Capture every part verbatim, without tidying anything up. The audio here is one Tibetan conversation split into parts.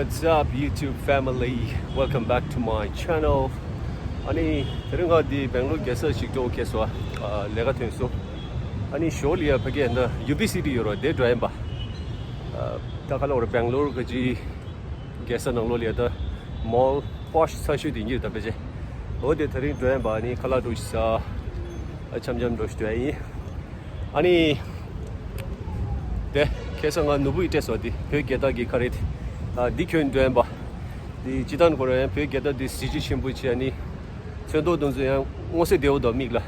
What's up, YouTube family? Welcome back to my channel. ཨ་ནི་དེ་རིང་ང་འདི་སྦེང་ལོར་རྒྱལ་ས་ཞིག་འགྲོ་གེ་སོ། ཨ། ལས་ཀ་ཐོན་སོང་། ཨ་ནི་ཞོར་ལ་ཡ་ཕ་གི་ན་ཡུ་བི་སི་ཊི་ཡོད་རོ། དེ་འགྲོ་ཡིན་པ། ཨ། ད་ཁ་ལོ་ར་སྦེང་ལོར་ག་ཅི་རྒྱལ་ས་ནང་ལོགས་ལ་ཡ་ད་མོལ་པོཤ་ཚ་ཤོས་དེ་གཉིས་ད་ཕལ་ཆེར། འོ་དེ་དེ་རིང་འགྲོ་ཡིན་པ། ཨ་ནི་ཁ་ལག་འགྲོ་ཞིག་ཟ། ཨ། འཆམ་འཆམ་འགྲོ་ཞིག་འགྲོ་ཡིན། ཨ་ནི། དེ། ཁ་སང་ང་ནོར་བུ་ཡིས་སྤྲད་སོང་། འདི་བོད་རྒྱལ་དར་གྱི་ཁ་རས་དེ། ཨ། འདི་གྱོན་འགྲོ་ཡིན་པ། འདི་སྤྱིར་བཏང་ཁོ་རང་ཡང་བོད་རྒྱལ་དར་འདི་གཟི་བརྗིད་ཆེན་པོ་བྱས། ཨ་ནི་ཚོན་མདོག་དེ་ཚོ་ཡང་མངོན་གསལ་དོད་པོ་འདུག་མིག་ལ།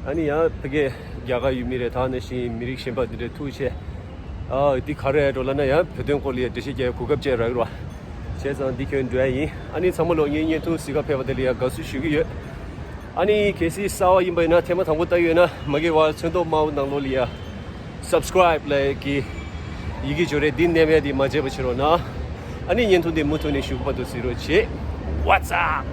ཨ་ནི་ཡང་ཕ་གི་རྒྱ་གར་ཡུལ་མི་རེད། ད་ནང་བཞིན་མི་རིགས་གཞན་པ་འདི་འདྲ་ཐུག་བྱས། ཨ། འདི་ག་རེ་འགྲོ་ལབ་ན་ཡང་བོད་དོན་སྐོར་ལ་ཡང་འགྲེལ་བཤད་རྒྱག་གོ་སྐབས་ཅིག་རག་གི་རེད་པ། བྱས་ཙང་འདི་གྱོན་འགྲོ་ཡ་ཡིན། ཨ་ནི་ཚང་མ་ལོ་ངའི་བརྙན་ཐུང་གཟིགས་ག་ཕེབས་པ་དེ་ལ་ཡང་དགའ་བསུ་ཞུ་གི་ཡོད། ཨ་ནི་གལ་སྲིད་གསར་པ་ཡིན་པ་ཡིན་ན། ཐེངས་མ་དང་པོ་ལྟ་ཡོད་ན། མ་གི་བར་ཚོན་མདོག་དམར་པོ་ནང་ལོགས་ལ་ཡ་སབ་སི་ཀ་རའིབ་ལབ་ཀྱི་ཡི་གེ་འབྱོར་རེད། འདི་མནན་ཡ་འདི་མ་བརྗེད་པ་བྱེད་རོགས་གནང་། ཨ་ནི་བརྙན་ཐུང་འདི་མུ་མཐུད་ནས་གཞུག་གུ་བར་དུ་གཟིགས་རོགས་བྱེད། What's up?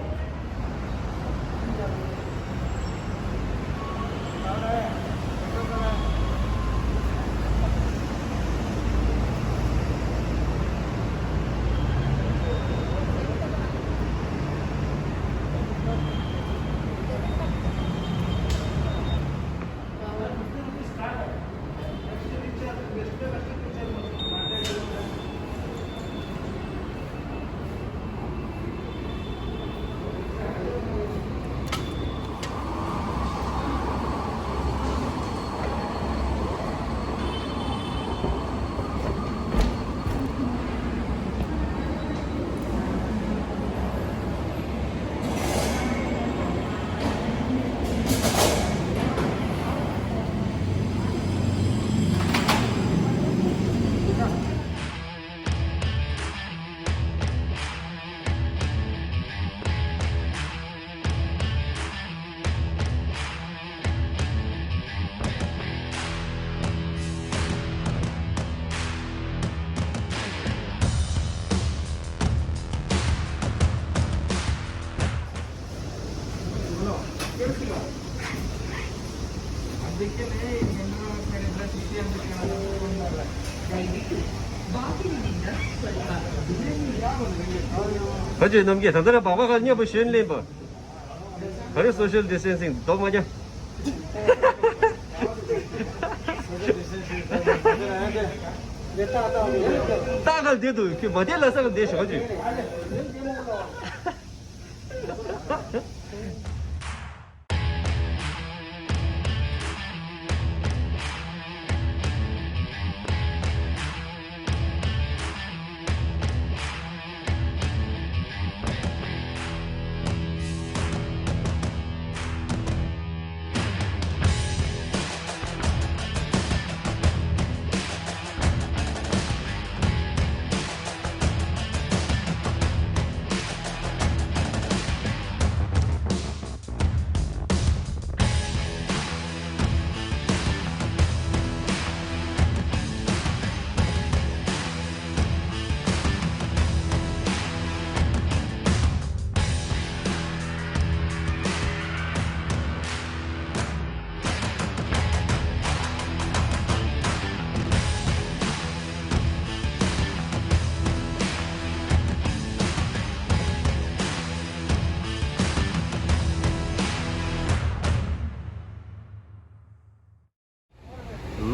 ཕ་ཇོ་རྣམ་རྒྱལ། ད་ལྟ་ར་སྦག་སྦག་ག་མཉམ་པོ་ཞོན་ལེན་པ། ག་རེ་སོ་ཤལ་ཌི་སི་ཊེན་སིང་། མདོག་མ་རྒྱག་ཏག་ཏག་བསྡད་འདུག་ཁྱོད་མ་བསྡད་ལ་ས་ག་བསྡད་ཤོག་ཅིག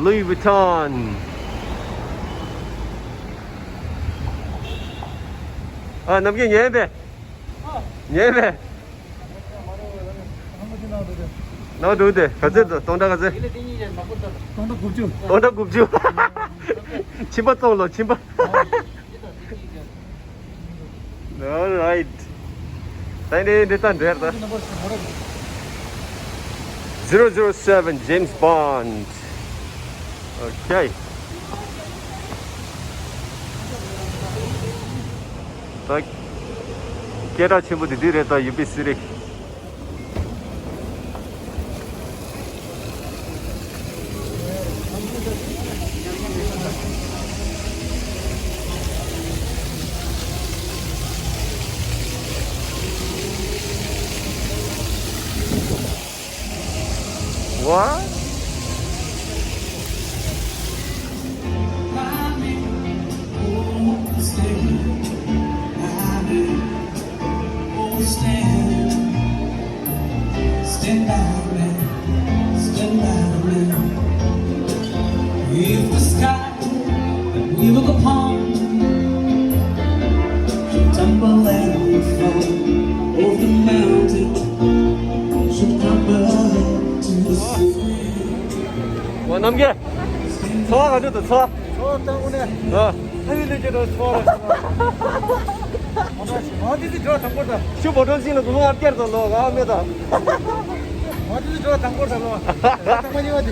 Louis Vuitton. ཨ། ནམ་རྒྱུན་ཉན་པས། ཉན་པས། ནང་འདུག་སྟེ། ག་ཚོད་འདུག་སྟོང་ཕྲག་ག་ཚོད། སྟོང་ཕྲག་དགུ་བཅུ། སྟོང་ཕྲག་དགུ་བཅུ། ཕྱིན་པ་བཙོང་ལོ། ཕྱིན་པ། All right. ད་ནི་འདི་ལྟ་འདྲེར་ད། Zero zero seven James Bond. Okay. ད་སྐད་གྲགས་ཆེན་པོ་དེ་འདི་རེད་ད། ཡུ་བི་སི་རེད། What? Stand, stand by me, stand by me. If the sky we look upon should tumble and fall, or the mountain should crumble to the sea. ཝ་རྣམ་རྒྱལ། ཚོར་བ་ག་འདྲ་འདུག་ཚོར་བ། ཚོར་བ་བཏང་དགོས་ནས། ཨ། ལྷ་ཡུལ་ལས་ཀྱི་རོ་ཚོར་བ། ང་དེ་ཚོ་འགྲོ་དང་པོ་དང་། ཤུ་བོ་ཏོ་ཅིན་ལ་དགུང་ལོ་ལྔ་བརྒྱ་དང་ལོ་ལྔ་མེད་དང་། ང་དེ་ཚོ་འགྲོ་དང་པོ་དང་ལོ། ང་དང་པོ་ཉི་བ་དེ།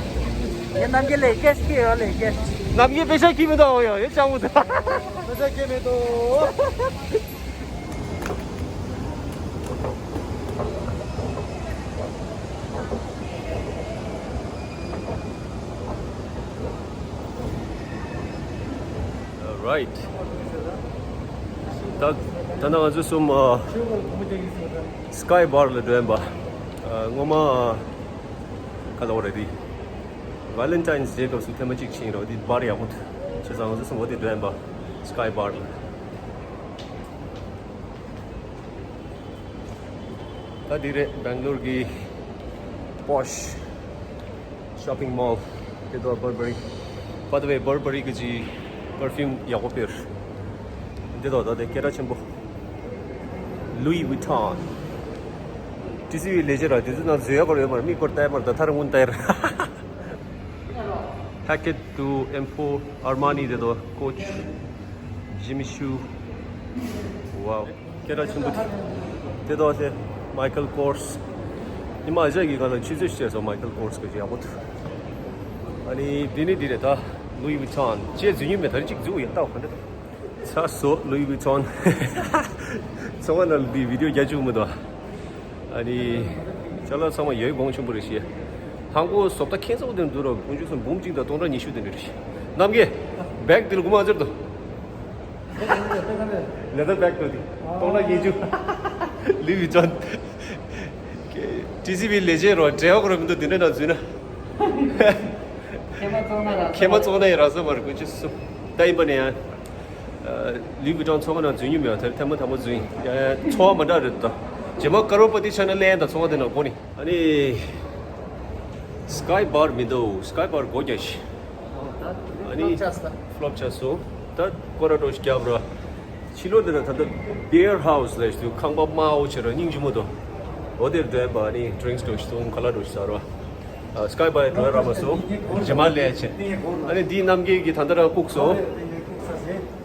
ངས་རྣམ་རྒྱལ་ལས་ཀེ་སི་ཁྱེར་ཡོད་ལས་ཀེ་སི། རྣམ་རྒྱལ་པེ་ཤ་ཁྱེར་མི་འདུག་ཨོ་ཡོ་ཡོ་ཅང་མི་འདུག་པེ་ཤ་ཁྱེར་མི་འདུག Right. ད་ད་ནང་ང་ཚོ་གསུམ་ཨ། སི་ཀའི་བར་ལ་འགྲོ་ཡིན་པ། ཨ། སྔོན་མ་ཨ། ག་ལ་བ་རེད་དེ། Valentine's Day སྐབས་སུ་ཐེངས་མ་གཅིག་ཕྱིན་རོགས་དེ་བར་ཡག་པོ་འདུག་བྱས་ཙང་ང་ཚོ་གསུམ་འོ་དེ་འགྲོ་ཡིན་པ། སི་ཀའི་བར་ལ། ད་འདི་རེད། སྦེང་ལོར་གྱི་པོཤ་ཤོ་པིང་མོལ། དེ་དོ་བར་བར་རི། By the way བར་བར་རི་གི་ཅི་པར་ཕིའུམ་ཡག་པོ་སྤེལ། འདི་དོ་ད་དེ་སྐད་གྲགས་ཆེན་པོ། Louis Vuitton། ཊི་སི་ཝི་ལས་བྱེད་ར་དེ་ཚོ་ནང་བཟོས་ཡག་པར་ཡོད་མ་རེད། མིག་པར་བལྟས་མ་རེད། ད་ཐར་སྔོན་བལྟས་ར། Packet to M four Armani དེ་དོ་Coach Jimmy Choo། Wow། སྐད་གྲགས་ཆེན་པོ་དེ། དེ་དོ་དེ་Michael Kors། ཉི་མ་ཨ་ཅག་གི་སྒང་ལ་ཆུ་ཚོད་བཤད་སོང་། Michael Kors གི་ཡག་པོ་འདུག་ཨ་ནི་འདི་ནི་འདི་རེད་ད། Louis Vuitton ཅེས་འཛུལ་ཉུལ་མེད། ད་རེ་གཅིག་འཛུལ་ཡོད་ལྟ་བ་ག་འདྲ་འདུག་ཚ་སོ་Louis Vuitton། ཚོང་ཁང་ནང་ལ་འདི་བི་ཌི་ཡོ་རྒྱག་བཅུག་མི་འདུག་ཨ་ནི་ཅ་ལག་ཚང་མ་ཡོད་གོང་ཆེན་པོ་རེད་ཤི། ཧང་གོ་བཟོ་ལྟ་ཁྱད་མཚར་པོ་དེ་འདུག་ར། དགུང་ཆུ་སོང་འབུམ་གཅིག་དང་སྟོང་ཕྲག་ཉི་ཤུ་དེ་འདྲ་རེད་ཤི། རྣམ་རྒྱལ། བེག་དེ་ལ་སྒོར་མོ་ཟེར་འདུག་ལེ་དར་བེག་དོ་དེ་སྟོང་ཕྲག་ཉི་ཤུ། Louis Vuitton། ཊི་སི་ཝི་ལས་བྱེད་རོ་འབྲེལ་བ་ཁོ་ར་མི་འདུག་དེ་འདྲ་ནང་འཛུལ་ན། ཁེ་མ་ཙོག་ན་ར་ཁེ་མ་ཙོག་ན་ཡ་ར་ས་མ་རེད། དགུང་ཆུ་སོང་ད་ཡིན་པ་ནས་ཡང་། Louis Vuitton ཚོང་ཁང་ནང་འཛུལ་མྱོང་མེད་པ་དེར་ཐེངས་མ་དང་པོ་འཛུལ་ཡིན། ཚོར་བ་མ་འདྲ་རེད་ད། རྗེས་མ་ཀ་རོར་པ་ཏི་ཆགས་ན་ལེན་དང་ཚོང་ཁང་དེ་ནང་སྒོ་ནི། ཨ་ནི། སི་ཀའི་བར་མི་འདུག་སི་ཀའི་བར་སྒོ་རྒྱག་ཤི། ཨ་ནི། ཕློབ་ཆགས་སོང་། ད་སྐོར་ར་འགྲོ་ཤི་རྒྱབ་ར། ཕྱི་ལོགས་འདི་ལ་ད་ལྟ་Beer House ལས་ཤི་ཁང་པ་དམའ་བོ་ཆེ་ར་སྙིང་རྗེ་མོ་འདུག་འོ་དེར་འགྲོ་ཡིན་པ། ཨ་ནི་ཌི་རིང་ཀི་འགྲོ་ཤི་སོང་། ཁ་ལག་འགྲོ་ཤི་ཟ་ར། ཨ། སི་ཀའི་བར་འགྲོ་ཡ་རག་མ་སོང་། རྗེས་མ་ལས་བྱེད། ཨ་ནི་འདིའི་རྣམ་རྒྱལ་གྱིས་ད་ལྟ་རང་བཀུག་སོང་།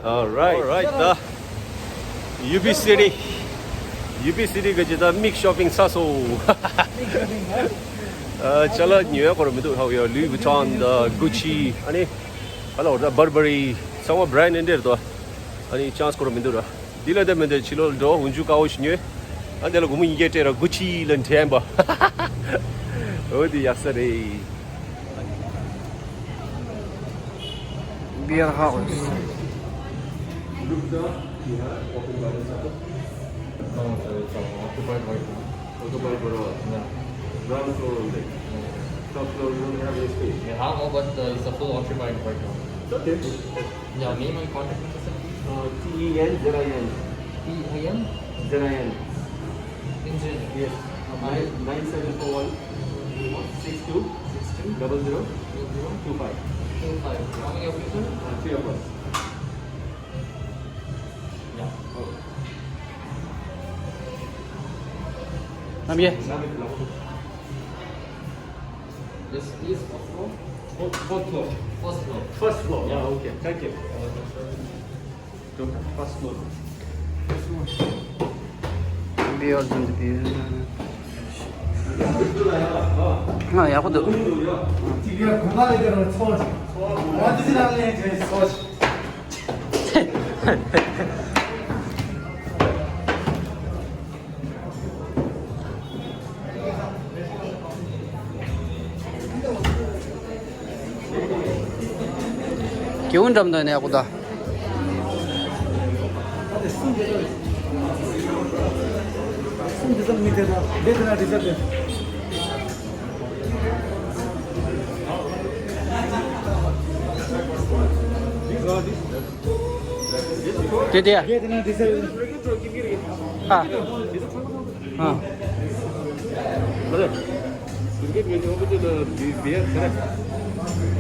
Alright, alright. ད་ཡུ་བི་སི་ཊི། ཡུ་བི་སི་ཊི་གི་ཇི་ལྟར་མིག་ཤོ་པིང་ཚར་སོང་། ཨ། ཅ་ལག་ཉོ་ཡ་སྐོར་མི་འདུག་ཧ་གོ་ཡ། Louis Vuitton དང་Gucci ཨ་ནི་ག་ལ་བར་ད་Burberry ཚང་མ་བྷ་རེན་ཌེཌ་རེད་དོ། ཨ་ནི་ཅང་སི་སྐོར་མི་འདུག་ར། འདི་ལ་འདི་མི་འདི་ཕྱི་ལོགས་འགྲོ་འུན་ཆུ་དཀར་པོ་ཞིག་ཉོས། ཨ་འདི་ལ་སྒོར་མོ་ཉིས་བརྒྱ་སྤྲད་ར་Gucci ལ་འགྲན་པ། འོ་འདི་ཡག་ས་རེད། Beer House. Look the, yeah, open by the side. No, sir, it's occupied right now. Occupied for what? Yeah. Ground floor only. Yeah. Top floor you don't have any space. Yeah, I know, but uh, it's a full occupied right now. It's okay. Yeah, name and contact number, sir? Uh, T E N Z I N. T I N? Z I N. Engine. Yes. Nine, nine seven four one six two double zero two five. Two five. How many of you, sir? Uh, three of us. Yeah. Oh. རྣམ་རྒྱལ། Yes, please, first floor. Fourth, fourth floor. First floor. First floor. Yeah, okay. Thank you. First floor. Beer འཛིན་པའི། ང་ཡག་པོ་འདུག་ཀེའུ་འགྲམ་དུ་ནས་ཡག་པོ་ད། དེ་དེ། ཨ། ཨ།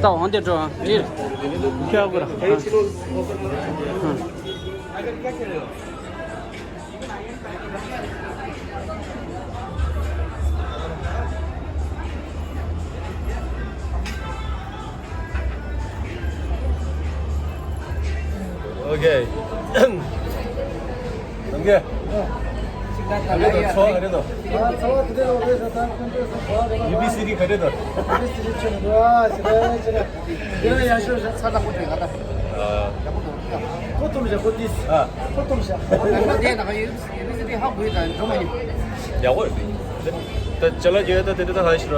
ད་འོང་དེ་འགྲོ་ཨ། ཁྱོད་གུར། Okay. Okay. A B C D ག་རེ་དང་། ཨ། ཡག་པོ་རེད། ད་ཅ་ལག་རྒྱག་ཡ་ད་དེ་འདྲ་ད་ག་ཞིག་ར།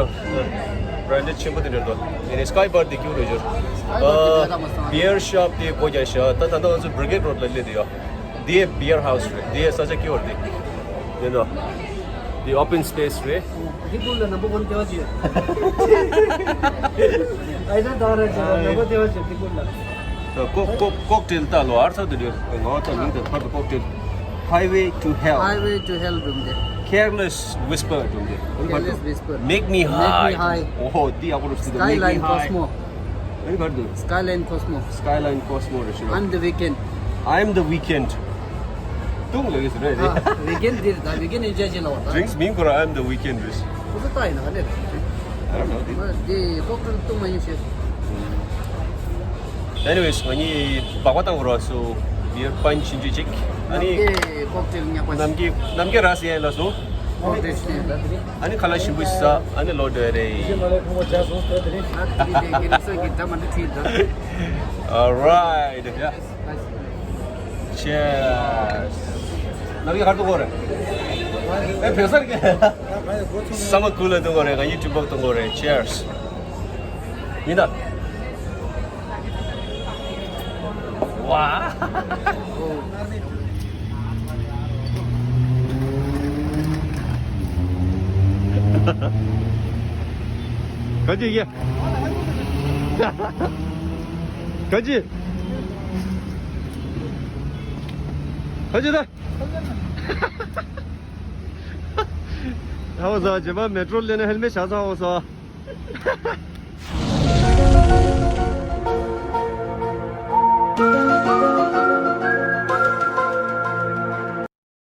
branded ཆེན་པོ་དེ་འདྲ་འདུག་ཨ་ནི་Sky Bar དེ་ཀྱུ་རེད་ཇོར། Sky Bar དེ་ཨ། beer shop དེ་སྒོ་རྒྱག་ཤག་ད་ད་ལྟ་ང་ཚོ་Brigade Road ལ་སླེབས་བསྡད་ཡོད། དེ་beer house རེད། དེ་ས་ཆ་ཀྱུ་རེད། དེ་ཡིན་ནོ། དེ་open space རེད། འདི་ཀུན་ལ་number one ལྟེ་བ་ཅིག་ཡོད། ཨའི་ད་ད་ར་ཅིག་number ལྟེ་བ་ཅིག་འདི་ཀུན་ལ། ཀོག་ཀོག་cocktail ད་ལོ་ཨར་ཚ་དུ་རེད། ང་ཚོ་མིང་དེ་ཕར་དུ་cocktail། Highway to Hell. Highway to Hell སྒྲུང་དེ། Careless Whisper སྒྲུང་དེ། Careless Whisper. Make me high. Make me high. ཨོ་ཧོ་འདི་ཡག་པོ་རེད་ཟེར་འདུག Make me high. Skyline Cosmo. ཨ་ནི་ག་རེ་འདུག Skyline Cosmo རེད་ཤི་རོ། I'm the Weeknd. I'm the Weeknd. ཏུང་ལ་ཡོད་ཟེར་རེད། ཨ། Weeknd འདིར་ད་Weeknd ཨིན་ཅར་ཇི་ལ་བ་ད། Drinks མིང་ཁོ་ར་I'm the Weeknd རེད། ཁོ་ཚོ་ལྟ་ཡིན་ན་ག་ནས་རེད། I don't know, dude. འདི་ཀོག་ཀྲིལ་བཏུང་མ་ཡིན་ཤེས། Anyways ང་གཉིས་སྦག་པ་བཏང་དགོས་ར་སོ། Beer punch ཞིག་ཅིག་ཨ་ནི་འདི་ཀོག་ཀྲིལ་ཉག་པ་ནམ་གྱི་ནམ་གྱི་ར་སི་ཡན་ལ་སོ། ཀོག་ཀྲིལ་ཞིག་ཨ་ནི་ཁ་ལག་ཞིམ་པོ་ཞིག་ཟ། ཨ་ནི་ལོག་འགྲོ་ཡ་རེད། Alright. Yeah. Cheers. ནམ་གྱི་གར་དུ་གོ་རེད། ཨེ་བེ་སར་གི། ས་མ་ཀུ་ལ་དུ་གོ་རེད། ང་གཉིས་ཀྲིམ་པོག་དུ་གོ་རེད། Cheers. ཡིན་ད། ཝ། ག་ཅི་ཡ། ག་ཅི། ག་ཅི་ད། ཧ་བ་ཟ་རྗེས་མ་མེ་ཏྲོ་ལེན་ན་ཧེལ་མེ་ཤ་ཚ་ཧ་བ་ཟ།